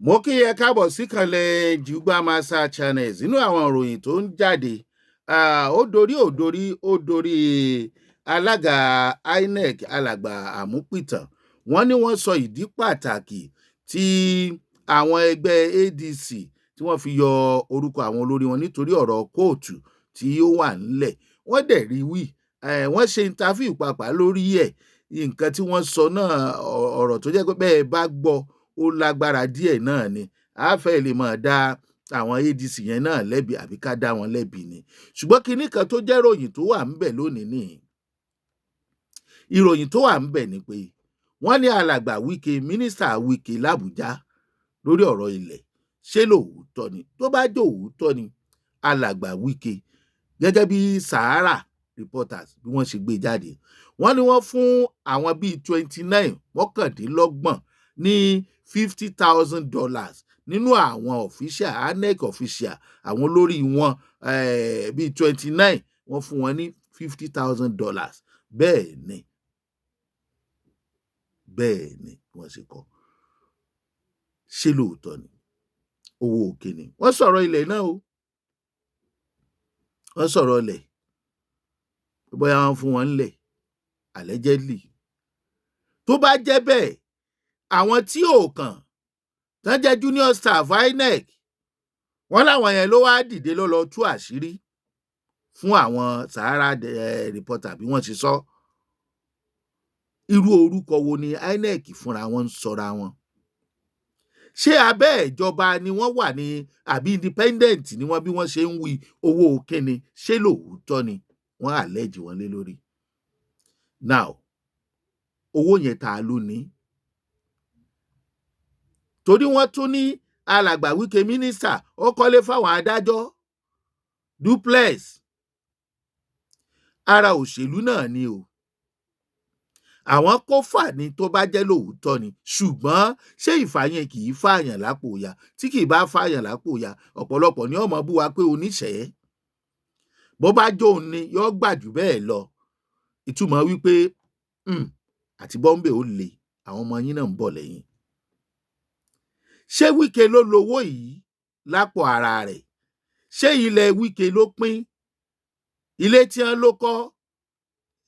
Mo kí ẹ káàbọ̀ síkànlẹ̀ Jùgbà Master Channels. Nínú àwọn ìròyìn tó ń jáde, ó dorí ò dorí ó dorí alága INEC, Alàgbà Àmúpìtàn. Wọ́n ní wọ́n sọ ìdí pàtàkì tí àwọn ẹgbẹ́ ADC tí wọ́n fi yọ orúkọ àwọn olórí wọn nítorí ọ̀rọ̀ kóòtù tí ó wà ńlẹ̀. Wọ́n dẹ̀ rí wí, wọ́n ṣe interview pàápàá lórí ẹ̀. Nǹkan tí wọ́n sọ náà, ọ̀rọ̀ tó jẹ́ pé bẹ́ẹ̀ bá gbọ́, ó lágbára díẹ̀ náà ni. A fẹ́ lè máa dá àwọn ADC yẹn náà lẹ́bi àbí ká dá wọn lẹ́bi ni. Ṣùgbọ́n kinní kan tó jẹ́ ìròyìn tó wà ńbẹ̀ lónìí nìyí. Ìròyìn tó wà ńbẹ̀ ni pé wọ́n ní Alàgbà Wike, Mínísítà Wike l'Àbújá, lórí ọ̀rọ̀ ilẹ̀. Ṣé lóòótọ́ ni? Tó bá jẹ́ òótọ́ ni, Alàgbà Wike, gẹ́gẹ́ bí Sahara Reporters bí wọ́n ṣe gbé jáde, wọ́n ní wọ́n fún àwọn bíi 29, 29, ní $50,000 nínú àwọn official, INEC official, àwọn olórí wọn bíi 29, wọ́n fún wọn ní $50,000. Bẹ́ẹ̀ ni, bẹ́ẹ̀ ni wọ́n ṣe kọ́. Ṣé lóòótọ́ ni? Owó òkè ni wọ́n sọ̀rọ̀ ilẹ̀ náà o. Wọ́n sọ̀rọ̀ ilẹ̀, bóyá wọ́n fún wọn ńlẹ̀ allegedly. Tó bá jẹ́ bẹ́ẹ̀, àwọn tí ò kàn tán jẹ́ junior staff INEC, wọ́n láwọn yẹn ló wá dìde, ló lọ tú àṣírí fún àwọn Sahara Reporter bí wọ́n ṣe sọ. Irú orúkọ wo ni INEC fúnra wọn ń sọra wọn? Ṣé abẹ́ ìjọba ni wọ́n wà ní àbí independent ni wọ́n? Bí wọ́n ṣe ń wí, owó kíni? Ṣé lóòótọ́ ni wọ́n allege wọn lé lórí? Now, owó yẹn, ta ló ní? Torí wọ́n tún ní Alàgbà Wike, mínísítà, ó kọ́lé fáwọn adájọ́, duplex. Ara òṣèlú náà ni o, àwọn kó fà ní tó bá jẹ́ lóòótọ́ ni. Ṣùgbọ́n ṣé ìfà yẹn kì í fààyàn lápò ya? Tí kì í bá fààyàn lápò ya, ọ̀pọ̀lọpọ̀ ni ọmọ bú wa pé oníṣẹ́ bó bá jóun ni yóò gbà jù bẹ́ẹ̀ lọ. Ìtumọ̀ wípé àti bọ́m̀bẹ̀ ó le, àwọn ọmọ yín náà ń bọ̀ lẹ́yìn. Ṣé Wike ló lówó yìí lápò ara rẹ̀? Ṣé ilẹ̀ Wike ló pín? Ilé tí wọ́n ló kọ́,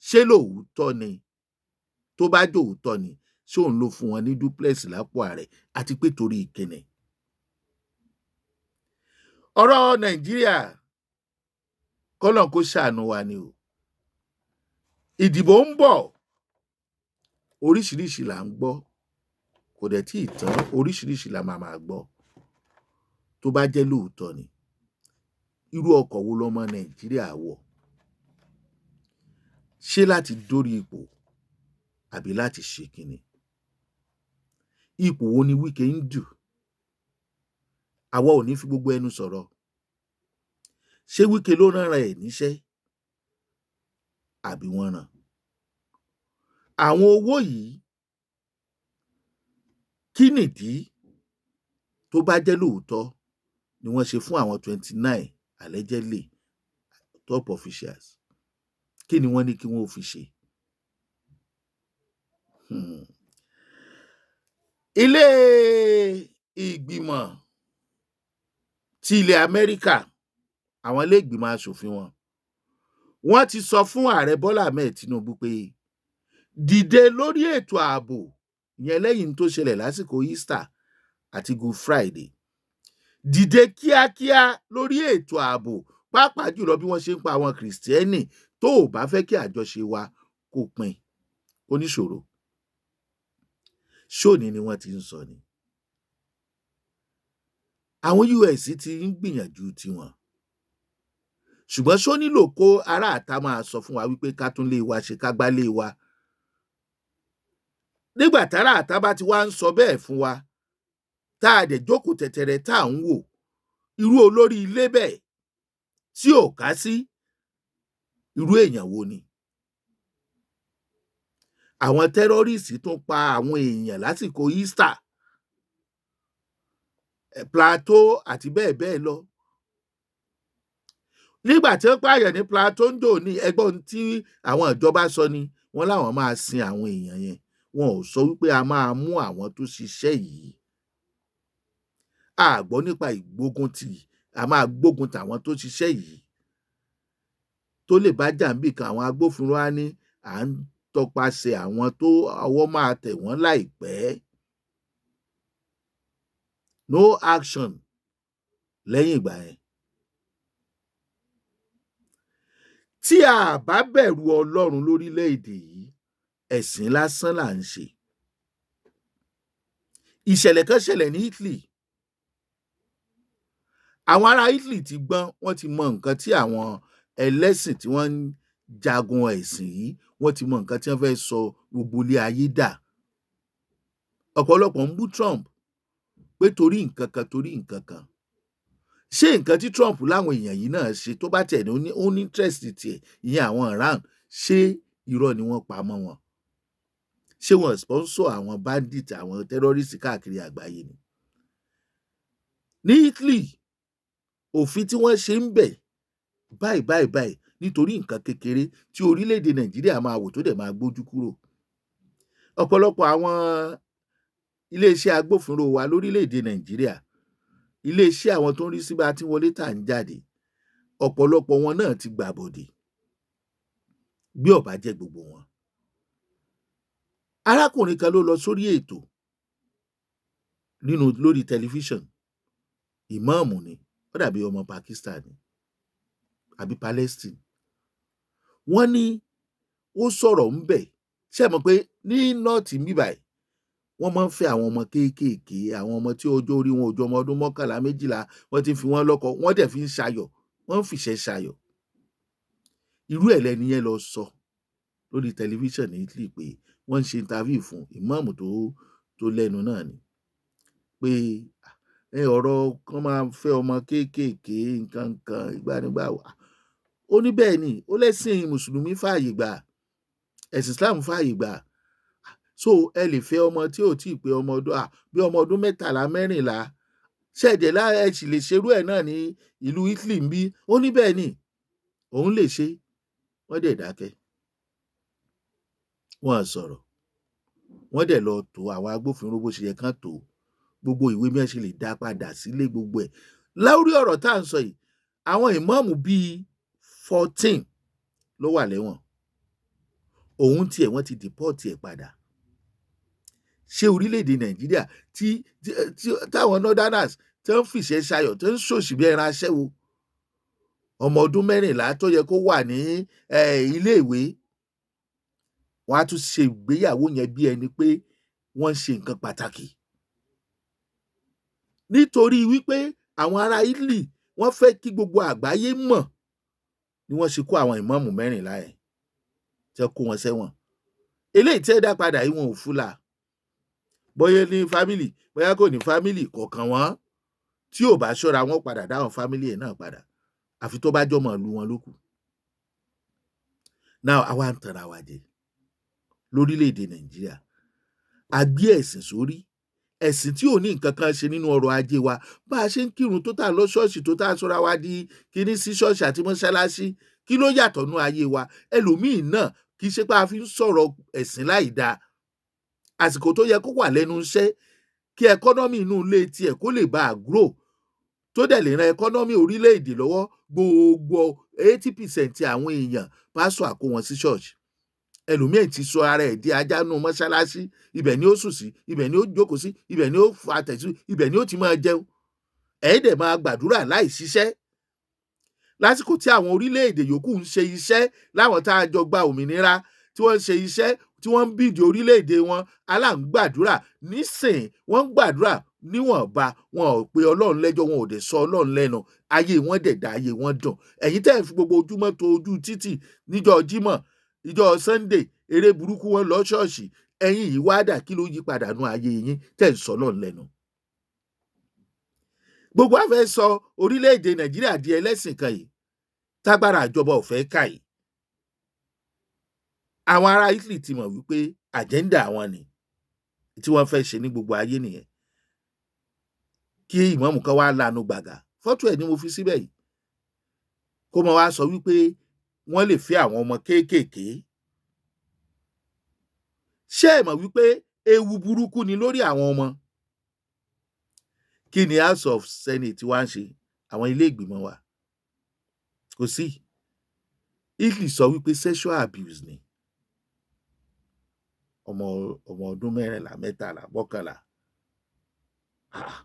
ṣé lóòótọ́ ni? Tó bá jòótọ́ ni, ṣé òun ló fún wọn ní duplex lápò ààrẹ, àti pé torí kíni? Ọ̀rọ̀ Nàìjíríà, kọ́lọ́n kó ṣàánú wa ni o. Ìdìbò ń bọ̀, oríṣiríṣi là ń gbọ́, kò dẹ̀ tí ì tán, oríṣiríṣi la máa máa gbọ́. Tó bá jẹ́ lóòótọ́ ni, irú ọkọ̀ wo lọmọ Nàìjíríà wọ̀? Ṣé láti dórí ipò àbí láti ṣe kíni? Ipò wo ni Wike ń dù? Àwa ò ní fi gbogbo ẹnu sọ̀rọ̀. Ṣé Wike ló rán ara ẹ̀ níṣẹ́ àbí wọ́n rán àwọn owó yìí? Kí nìdí? Tó bá jẹ́ lóòótọ́ ni wọ́n ṣe fún àwọn 29 allegedly top officials, kí ni wọ́n ní kí wọ́n fi ṣe? Ilé ìgbìmọ̀ ti ilẹ̀ Amẹ́ríkà, àwọn ilé ìgbìmọ̀ aṣòfin wọn, wọ́n ti sọ fún Ààrẹ Bọ́lá Ahmed Tinubu pé dìde lórí ètò ààbò yẹn lẹ́yìn tó ṣẹlẹ̀ lásìkò Easter àti Good Friday. Dìde kíákíá lórí ètò ààbò, pàápàá jùlọ bí wọ́n ṣe ń pa àwọn Kìrìsìtẹ́nì, tó ò bá fẹ́ kí àjọṣe wa kó pin oníṣòro. Ṣóòní ni wọ́n ti ń sọ ni àwọn US ti ń gbìyànjú tiwọn, ṣùgbọ́n ṣó nílò kó aráàta máa sọ fún wa wípé ká tún lé wa ṣe, ká gbá lé wa? Nígbà táráàta bá ti wá ń sọ bẹ́ẹ̀ fún wa, tá a dẹ̀ jókòó tẹ̀tẹ̀rẹ̀ tá à ń wò, irú olórí ilé bẹ́ẹ̀ tí ò ká sí, irú èèyàn wo ni? Àwọn terrorist tún pa àwọn èèyàn lásìkò Easter, Plateau àti bẹ́ẹ̀ bẹ́ẹ̀ lọ. Nígbà tí wọ́n pààyàn ní Plateau ń dò ní ẹgbọ́n tí àwọn ìjọba sọ ni wọ́n láwọn máa sin àwọn èèyàn yẹn. Wọn ò sọ wípé a máa mú àwọn tó ṣiṣẹ́ yìí. A gbọ́ nípa ìgbógun tì, a máa gbógun tàwọn tó ṣiṣẹ́ yìí. Tó lè bá jà níbì kan, àwọn agbófinró á ní à ń tọpasẹ̀ àwọn tó ọwọ́ máa tẹ̀ wọ́n láìpẹ́. No action lẹ́yìn ìgbà yẹn. Tí a bá bẹ̀rù Ọlọ́run lórílẹ̀-èdè yìí, ẹ̀sìn lásán là ń ṣe. Ìṣẹ̀lẹ̀ kan ṣẹlẹ̀ ní Italy. Àwọn ará Italy ti gbọ́n, wọ́n ti mọ nǹkan tí àwọn ẹlẹ́sìn tí wọ́n ń jagun ẹ̀sìn yìí, wọ́n ti mọ nǹkan tí wọ́n fẹ́ sọ gbogbo ilé ayé dà. Ọ̀pọ̀lọpọ̀ ń bú Trump pé torí nǹkan kan, torí nǹkan kan. Ṣé nǹkan tí Trump láwọn èèyàn yìí náà ṣe tó bá tiẹ̀ ní ó ní interest tiẹ̀, ìyẹn àwọn Iran, ṣé irọ́ ni wọ́n pa mọ́ wọn? Ṣé wọ́n sponsor àwọn bandit, àwọn terrorist káàkiri àgbáyé ni? Ní Italy, òfin tí wọ́n ṣe ń bẹ̀ báyìí báyìí báyìí nítorí nǹkan kékeré tí orílẹ̀-èdè Nàìjíríà máa wò tó dẹ̀ máa gbójú kúrò. Ọ̀pọ̀lọpọ̀ àwọn iléeṣẹ́ agbófinró wa lórílẹ̀-èdè Nàìjíríà, iléeṣẹ́ àwọn tó ń rí sí bá ti wọlé tà ń jáde, ọ̀pọ̀lọpọ̀ wọn náà ti gbàbọ̀dè bí ó bá jẹ́ gbogbo wọn. Arákùnrin kan ló lọ sórí ètò nínú lórí tẹlifíṣàn, ìmáàmù ni, ó dàbí ọmọ Pakistan ni àbí Palestine. Wọ́n ní ó sọ̀rọ̀ ńbẹ̀. Ṣé ẹ mọ̀ pé ní North níbí báyìí, wọ́n máa ń fẹ́ àwọn ọmọ kéékèèké, àwọn ọmọ tí ọjọ́ orí wọn ò ju ọmọ ọdún 11, 12, wọ́n ti ń fi wọ́n lọ́kọ, wọ́n dẹ̀ fi ń ṣayọ̀, wọ́n ń fìṣẹ́ ṣayọ̀. Irú ẹ̀ lẹni yẹn lọ sọ lórí tẹlifíṣàn ní Italy pé wọ́n ń ṣe interview fún ìmáàmù tó lẹ́nu náà ni. Pé ọ̀rọ̀ kan máa ń fẹ́ ọmọ kéékèèké nǹkan kan ìgbanigbà. Ó ní bẹ́ẹ̀ ni, ó lẹ́sìn Mùsùlùmí fààyè gbà, ẹ̀sìn Islam fààyè gbà. So ẹ lè fẹ́ ọmọ tí ò tíì pé ọmọ ọdún, bí ọmọ ọdún 13, 14. Ṣé ẹ̀dẹ̀ lá ẹ sì lè ṣerú ẹ̀ náà ní ìlú Italy ń bí? Ó ní bẹ́ẹ̀ ni, òun lè ṣe. Wọ́n dẹ̀ dákẹ́. Wọ́n sọ̀rọ̀. Wọ́n dẹ̀ lọ tó àwọn agbófinró bó ṣe yẹ kán tó. Gbogbo ìwé bí wọ́n ṣe lè dá padà sílé gbogbo ẹ̀. Lórí ọ̀rọ̀ tá à ń sọ yìí, àwọn ìmáàmù bíi 14 ló wà lẹ́wọ̀n. Òun tiẹ̀ wọ́n ti deport ẹ̀ padà. Ṣé orílẹ̀-èdè Nàìjíríà tí táwọn Northerners tí wọ́n ń fìṣẹ́ ṣayọ̀, tí wọ́n ń ṣòṣì bí ẹran aṣẹ́wó, ọmọ ọdún 14 tó yẹ kó wà ní ilé ìwé, wọ́n á tún ṣe ìgbéyàwó yẹn bí ẹni pé wọ́n ń ṣe nǹkan pàtàkì. Nítorí wípé àwọn ará Italy wọ́n fẹ́ kí gbogbo àgbáyé mọ̀ ni wọ́n ṣe kó àwọn ìmáàmù 14 yẹn, tí wọ́n kó wọn sẹ́wọ̀n. Eléyìí tí ẹ dá padà yìí wọn ò fúlà. Bóyá ní family, bóyá kò ní family kọ̀ọ̀kan wọ́n. Tí ò bá ṣọ́ra wọ́n padà dá àwọn family ẹ̀ náà padà. Àfi tó bá jọmọ ìlú wọn ló kù. Now àwa ń tanra wa jẹ lórílẹ̀-èdè Nàìjíríà. A gbé ẹ̀sìn sórí. Ẹ̀sìn tí ò ní nǹkan kan ṣe nínú ọrọ̀ ajé wa. Bá a ṣe ń kírun tó tà lọ ṣọ́ọ̀ṣì tó tà sọ́ra wa di kíní sí ṣọ́ọ̀ṣì àti mọ́ṣáláṣí, kí ló yàtọ̀ nínú ayé wa? Ẹlòmíì náà kì í ṣe pé a fi ń sọ̀rọ̀ ẹ̀sìn láì dáa. Àsìkò tó yẹ kó wà lẹ́nu iṣẹ́ kí economy inú ilé tiẹ̀ kó lè bá a grow, tó dẹ̀ lè ran economy orílẹ̀-èdè lọ́wọ́, gbogbo 80% àwọn èèyàn pásítọ̀ á kó wọn sí ṣọ́ọ̀ṣì. Ẹlòmíì ti sọ ara ẹ̀ di ajá nínú mọ́ṣáláṣí, ibẹ̀ ni ó sùn sí, ibẹ̀ ni ó jókòó sí, ibẹ̀ ni ó fa tẹ̀sí, ibẹ̀ ni ó ti máa jẹun. Ẹ̀ dẹ̀ máa gbàdúrà láì ṣiṣẹ́. Lásìkò tí àwọn orílẹ̀-èdè yòókù ń ṣe iṣẹ́ láwọn tá a jọ gba òmìnira, tí wọ́n ń ṣe iṣẹ́, tí wọ́n ń bíìdì orílẹ̀-èdè wọn, alá ń gbàdúrà. Nísìn wọ́n ń gbàdúrà níwọ̀nba, wọn ò pe Ọlọ́run lẹ́jọ́, wọn ò dẹ̀ sọ Ọlọ́run lẹ́nu. Ayé wọn dẹ̀ dá, ayé wọn dùn. Ẹ̀yin tẹ́ ẹ̀ fi gbogbo ojúmọ́ tó ojú títì níjọ́ Jímọ̀, ìjọ́ Sunday, eré burúkú wọn lọ ṣọ́ọ̀ṣì. Ẹ̀yin yìí wá dà, kí ló yí padà nú ayé yín tẹ́ ẹ̀ ń sọ Ọlọ́run lẹ́nu? Gbogbo wa fẹ́ sọ orílẹ̀-èdè Nàìjíríà di ẹlẹ́sìn kan yìí, tágbára ìjọba ò fẹ́ kà yìí. Àwọn ará Italy ti mọ̀ wípé agenda àwọn ni tí wọ́n fẹ́ ṣe ní gbogbo ayé nìyẹn. Kí ìmáàmù kan wá lanu gbàgà, fọ́tò ẹ̀ ni mo fi síbẹ̀ yìí. Kó máa wá sọ wípé wọ́n lè fẹ́ àwọn ọmọ kéékèèké. Ṣé ẹ mọ̀ wípé ewu burúkú ni lórí àwọn ọmọ? Kí ni House of Senate wá ń ṣe? Àwọn ilé ìgbìmọ̀ wa kò sí. Italy sọ wípé sexual abuse ni. Ọmọ ọdún 14, 13, 11. Ah,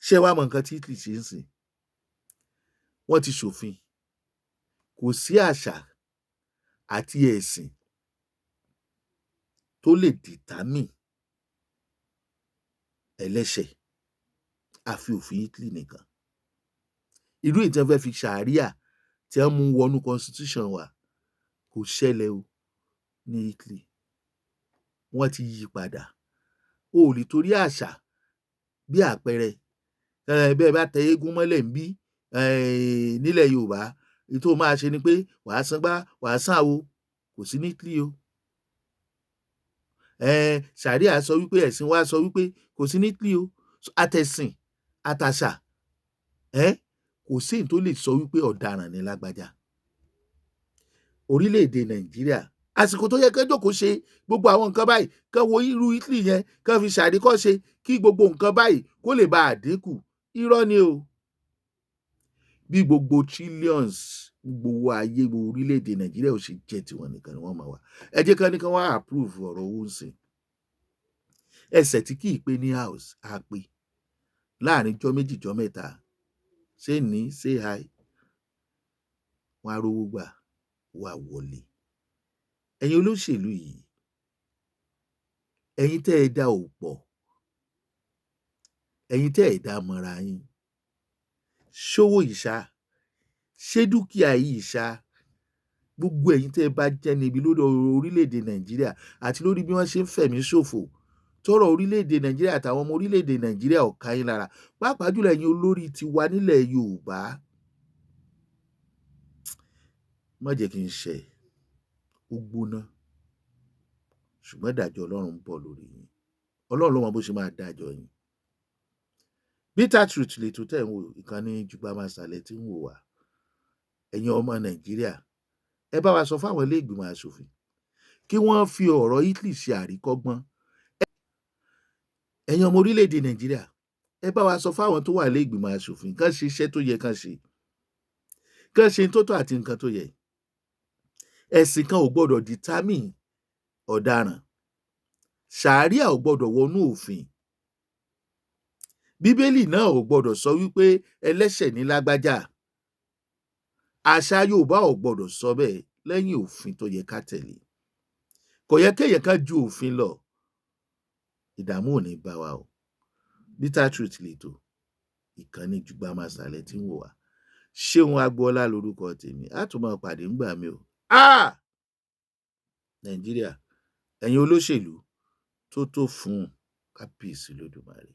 ṣé wàá mọ nǹkan tí Italy ṣe ń sìn? Wọ́n ti ṣòfin, kò sí àṣà àti ẹ̀sìn tó lè determine ẹlẹ́ṣẹ̀, àfi òfin Italy nìkan. Irú èyí tí wọ́n fẹ́ fi ṣàríà tí wọ́n mú wọnú constitution wa kò ṣẹlẹ̀ o ní Italy. Wọ́n ti yí padà. O ò lè torí àṣà, bí àpẹẹrẹ, bẹ́ẹ̀ bá tẹ eégún mọ́lẹ̀ ń bí nílẹ̀ Yorùbá, èyí tó máa ṣe ni pé wàá sangbá, wàá sàwo. Kò sí ní Italy o. Ṣàríà sọ wípé, ẹ̀sìn wa sọ wípé, kò sí ní Italy o. Àtẹ̀sìn àtàṣà, kò sí èyí tó lè sọ wípé ọ̀daràn ni lágbájá. Orílẹ̀-èdè Nàìjíríà, àsìkò tó yẹ kán jókòó ṣe gbogbo àwọn nǹkan báyìí, kán wo irú Italy yẹn, kán fi ṣàríkọ́ṣe kí gbogbo nǹkan báyìí kó lè bá a dínkù. Irọ́ ni o. Bí gbogbo trillions, gbogbo owó ayé, gbogbo orílẹ̀-èdè Nàìjíríà ò ṣe jẹ́ tiwọn nìkan ni wọ́n máa wà. Ẹ jẹ́ kán ní kán wá approve ọ̀rọ̀ owó ń sìn. Ẹsẹ̀ tí kì í pé ní House á pé láàrin jọ́ 2, jọ́ 3. Ṣé ní ṣé hi, wọ́n á rówó gbà wà wọlé. Ẹ̀yin olóṣèlú yìí, ẹ̀yin tẹ́ ẹ dá ò pọ̀, ẹ̀yin tẹ́ ẹ dá mọ́ra yín. Ṣówó yìí ṣá, ṣé dúkìá yìí ṣá? Gbogbo ẹ̀yin tẹ́ ẹ bá jẹ́ níbi lórí orílẹ̀-èdè Nàìjíríà àti lórí bí wọ́n ṣe ń fẹ̀mí ṣòfò, tọ́rọ̀ orílẹ̀-èdè Nàìjíríà àtàwọn ọmọ orílẹ̀-èdè Nàìjíríà ò ká yín lára, pàápàá jùlọ ẹ̀yin olórí tiwa nílẹ̀ Yorùbá. Má jẹ́ kí n ṣẹ̀, ó gbóná, ṣùgbọ́n ìdájọ́ Ọlọ́run ń bọ̀ lórí yín. Ọlọ́run ló mọ bó ṣe máa dájọ́ yín. Bitter Truth lètò tẹ̀ ń wò, ìkànnì Jùgbà Master tí ń wò wá. Ẹ̀yin ọmọ Nàìjíríà, ẹ bá wa sọ fáwọn ilé ìgbìmọ̀ asòfin kí wọ́n fi ọ̀rọ̀ Italy ṣe àríkọ́gbọ́n. Ẹ̀yin ọmọ orílẹ̀-èdè Nàìjíríà, ẹ bá wa sọ fáwọn tó wà ilé ìgbìmọ̀ asòfin kán ṣe iṣẹ́ tó yẹ kán ṣe, kán ṣe tó tọ́ àti nǹkan tó yẹ. Ẹ̀sìn kan ò gbọ́dọ̀ determine ọ̀daràn. Ṣàríà ò gbọ́dọ̀ wọnú òfin. Bíbélì náà ò gbọ́dọ̀ sọ wípé ẹlẹ́ṣẹ̀ ní lágbájá. Àṣà Yorùbá ò gbọ́dọ̀ sọ bẹ́ẹ̀ lẹ́yìn òfin tó yẹ ká tẹ̀lé. Kò yẹ kéèyàn kan ju òfin lọ. Ìdààmú ò ní bá wa o. Bitter Truth lètò, ìkànnì Jùgbà Master tí ń wò wá. Ṣéun Agboola lórúkọ tèmi. A tún máa pàdé ńgbà mi o. Ah! Nàìjíríà, ẹ̀yin olóṣèlú tó tó fún un, kábíyèsí Olódùmarè.